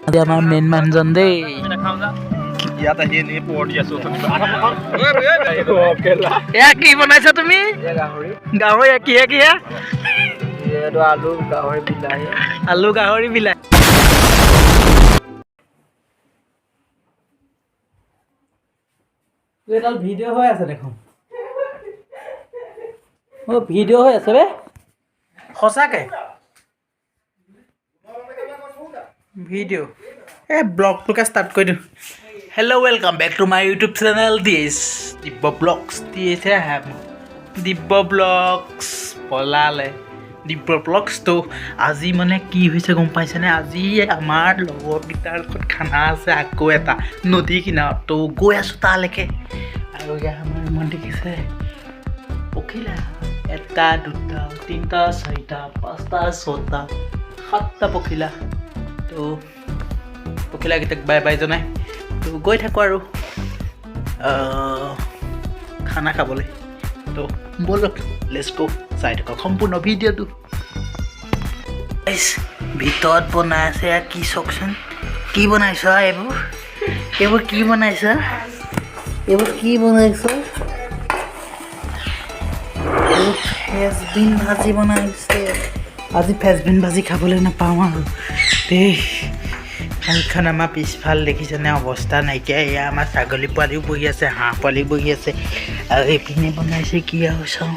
আজি আমাৰ মেইন মানুহজন দেই। ইয়াত আহি এনেই পৰ দি আছো। এয়া কি বনাইছা তুমি? গাহৰি। গাহৰি কিহে কিহে? এইটো আলু, গাহৰি, বিলাহী। আলু, গাহৰি, বিলাহী। এইডাল ভিডিঅ' হৈ আছে দেখোন। অ' ভিডিঅ' হৈ আছে বে, সঁচাকে ভিডিঅ'। এই ব্লগটোকে ষ্টাৰ্ট কৰি দিওঁ। Hello, welcome back to my YouTube channel, this Dibya blogs. দিছে আহে দিব্য ব্লগছ পলালে দিব্য ব্লগছটো। আজি মানে কি হৈছে গম পাইছেনে? আজি আমাৰ লগৰকেইটাৰ লগত খানা আছে আকৌ এটা নদী কিনাৰত। তো গৈ আছোঁ তালৈকে। আৰু ইয়াৰ আমাৰ ইমান দেখিছে পখিলা, এটা, দুটা, তিনিটা, চাৰিটা, পাঁচটা, ছটা, সাতটা পখিলা। তো পখিলাকেইটাক বাই বাই জনাই তো গৈ থাকোঁ আৰু খানা খাবলৈ। তো ব'লক, let's গ', চাই থাকক সম্পূৰ্ণ ভিডিঅ'টো। ভিতৰত বনাই আছে এয়া কি চাওকচোন। কি বনাইছ এইবোৰ? এইবোৰ কি বনাইছ? এইবোৰ কি বনাইছ? এইবোৰ ফ্ৰেঞ্চবিন ভাজি বনাইছে। আজি ফ্ৰেঞ্চবিন ভাজি খাবলৈ নাপাওঁ আৰু দেই। এইখন আমাৰ পিছফাল দেখিছেনে, অৱস্থা নাইকিয়া। এয়া আমাৰ ছাগলী পোৱালিও বহি আছে, হাঁহ পোৱালিও বহি আছে। আৰু এইপিনে বনাইছে কি আৰু চাওঁ।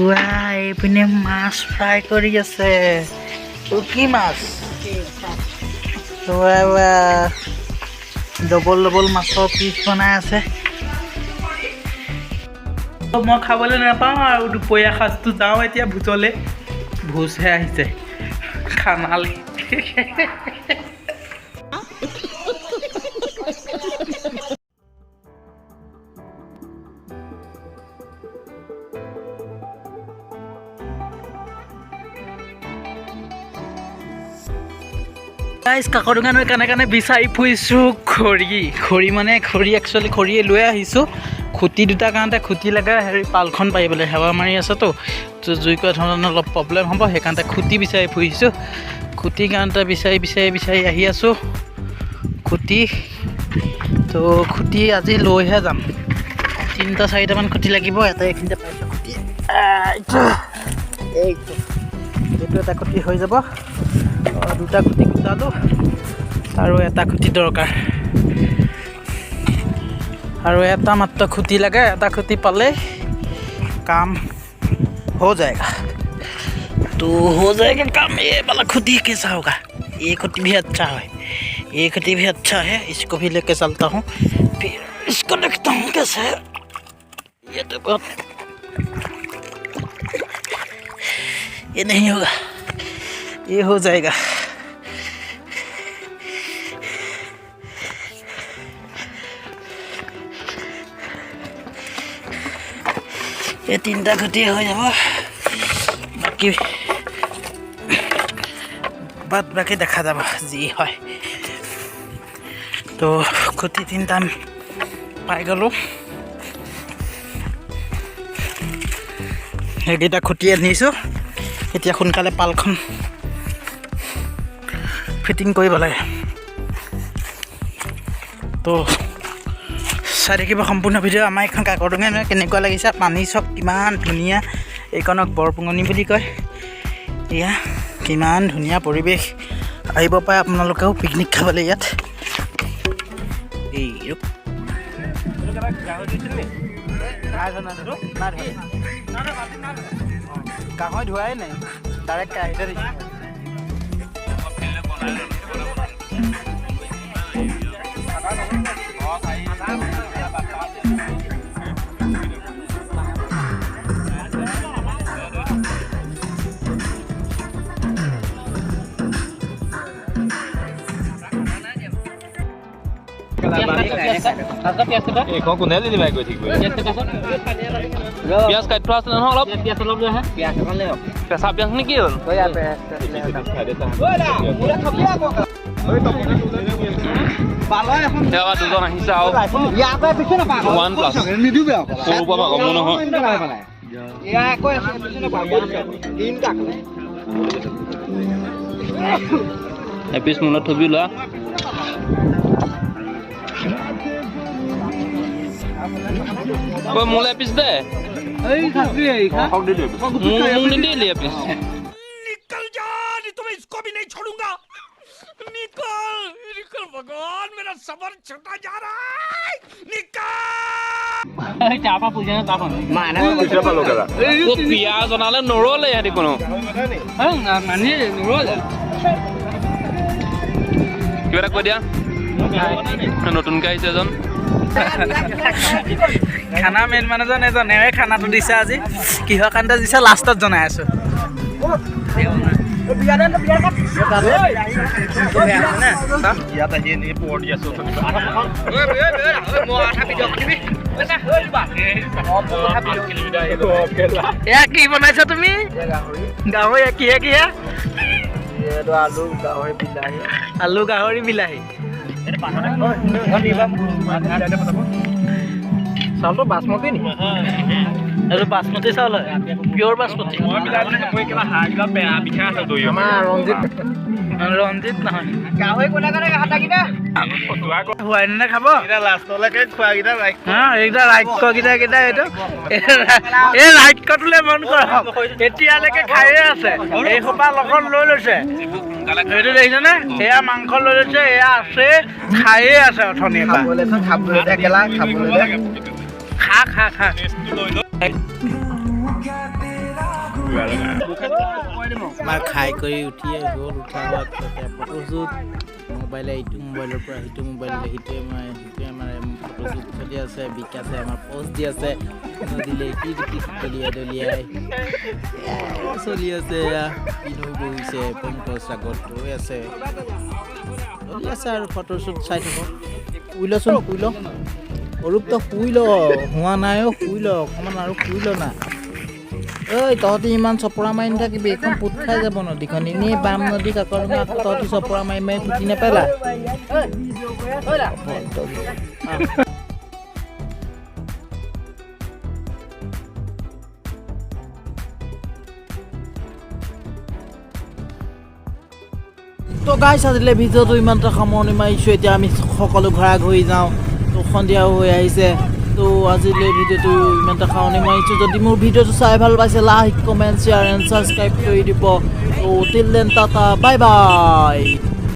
ৱা, এইপিনে মাছ ফ্ৰাই কৰি আছে। অ' কি মাছ! ৱা ৱা, ডবল ডবল মাছৰ পিচ বনাই আছে। মই খাবলৈ নাপাওঁ আৰু দুপৰীয়া সাজটো। যাওঁ এতিয়া ভোজলৈ। ভোজহে আহিছে, খানালে। গাইজ, কাকডোঙা নৈ কাণে কাণে বিচাৰি ফুৰিছোঁ খৰি। খৰি মানে খৰি, একচুৱেলি খৰিয়ে লৈ আহিছোঁ। খুঁটি দুটা কাৰণতে খুঁটি লাগে, হেৰি পালখন পাৰিবলৈ হাৱা মাৰি আছেতো, তো জুই কোৱা ধৰণৰ অলপ প্ৰব্লেম হ'ব, সেইকাৰণতে খুঁটি বিচাৰি ফুৰিছোঁ। খুঁটি কাৰণতে বিচাৰি বিচাৰি বিচাৰি আহি আছোঁ খুঁটি। তো খুঁটি আজি লৈহে যাম। তিনিটা চাৰিটামান খুঁটি লাগিব। এটা এইখিনিতে পাইছোঁ খুঁটি। এইটো এইটো এইটো এটা খুঁটি হৈ যাব। দুটা খুঁটি গোটালোঁ আৰু এটা খুঁটি দৰকাৰ। আৰু এটা মাত্ৰ খুঁটি লাগে। এটা খুঁটি পালে काम हो जाएगा। तो हो जाएगा काम। ये वाला खुटी कैसा होगा? ये खुटी भी अच्छा है, ये खुटी भी अच्छा है। इसको भी लेके चलता हूँ, फिर इसको देखता हूँ कैसे है। ये तो बहुत, ये नहीं होगा, ये हो जाएगा। এই তিনিটা খুঁটি হৈ যাব, বাকী বাদ বাকী দেখা যাব যি হয়। তো খুঁটি তিনিটা পাই গ'লোঁ, সেইকেইটা খুঁটি আনিছোঁ। এতিয়া সোনকালে পালখন ফিটিং কৰিব লাগে। তো চাই থাকিব সম্পূৰ্ণ ভিডিঅ'। আমাৰ এইখন কাকডোঙা নৈ কেনেকুৱা লাগিছে, পানী চব কিমান ধুনীয়া। এইখনক বৰপুঙনি বুলি কয়। এয়া কিমান ধুনীয়া পৰিৱেশ, আহিব পাৰে আপোনালোকেও পিকনিক খাবলৈ ইয়াত। এই গাহৰি ধোৱাই নাই, ডাইৰেক্ট কেৰাহীতে দিছোঁ। এইখন কোনে যেনিবা গৈ থাকিব? পিঁয়াজ কাটি থোৱা আছিলে নহয় অলপ। পিঁয়াজ অলপ লৈ আহে, পিঁয়াজ এখন লৈ আহক। কেঁচা পিঁয়াজ নে কি হ'ল? সেয়া দুজন আহিছে আৰু ওৱান প্লাছ সৰু পৰা কমো নহয়। এপিচ মোলৈ থবি লোৱা। ঐ, মোলৈ এপিচ দে। মোক নিদিলি এপিচ। निकल जा, नहीं तो मैं इसको भी नहीं छोड़ूंगा। निकल निकल, भगवान मेरा सबर छूटा जा रहा है, निकल। ক'ত পিঁয়াজ অনালে নৰলে ইহঁতি কোনো। কিবা এটা কৈ দিয়া, নতুনকৈ আহিছে এজন। খানা মেইন মানুহজন এজন, এওঁৱে খানাটো দিছে আজি। কিহৰ খানা দিছে লাষ্টত জনাই আছো। ইয়াত আহি এনেই পোহৰ দি আছো। এয়া কি বনাইছা তুমি? গাহৰি। কিহে কিহে? আলু, গাহৰি, বিলাহী। আলু, গাহৰি, বিলাহী। চাউলটো বাচমতি নি? এইটো বাচমতি চাউল হয়, পিয়ৰ বাচমতি। আমাৰ ৰঞ্জিত। ৰঞ্জিত নহয়। গাহৰি কোনে কোনে হাতাকেইটা? হোৱাই নে খাব? লাষ্টলৈকে খোৱাকেইটা ৰাখ। হা, এইকেইটা ৰাক্ষকেইটা কেইটা, এইটো এই ৰাক্ষটোলৈ মন কৰক, এতিয়ালৈকে খায়ে আছে। এই সোপা লগত লৈ লৈছে, এইটো দেখিছেনে? এয়া মাংস লৈ লৈছে, এয়া আছে, খায়ে আছে অথনিৰ পৰা। খাবলৈচোন, খাবলৈ দে কেলা, খাবলৈ দে। খা খা খা। আমাৰ খাই কৰি উঠিয়ে গ'ল। উঠা হোৱাৰ পিছতে ফটোশ্বুট, মোবাইলে ইটো মোবাইলৰ পৰা সিটো মোবাইললৈ সিটোৱে মাৰে, সিটোৱে মাৰে, ফটোশ্বুট চলি আছে। বিকাশে আমাৰ প'ষ্ট দি আছে, নদীলৈ কি কি দলিয়াই দলিয়াই এয়া চলি আছে। এয়া কিনো বহিছে, পংকজ আগত ৰৈ আছে, চলি আছে আৰু ফটোশ্বুট চাই থাকক। শুই লচোন, শুই ল অৰূপ, তই শুই ল। হোৱা নাই অ', শুই ল অকণমান আৰু শুই ল না। ঐ, তহঁতি ইমান চপৰা মাৰি নাথাকিবি, এইখন পোত খাই যাব নদীখন। এনেই বাম নদী কাকৰঙা, আকৌ তহঁতি চপৰা মাৰি মাৰি পুতি নেপেলা। তো গাইছ, আজিলৈ ভিডিঅ'টো ইমানটা সামৰণি মাৰিছোঁ। এতিয়া আমি সকলো ঘৰা ঘৰি যাওঁ। তো সন্ধিয়াও হৈ আহিছে। তো আজিলৈ ভিডিঅ'টো ইমানটা সামৰণি মাৰিছোঁ। যদি মোৰ ভিডিঅ'টো চাই ভাল পাইছে, like, comment, share and subscribe কৰি দিব। তো till then, tata, bye bye.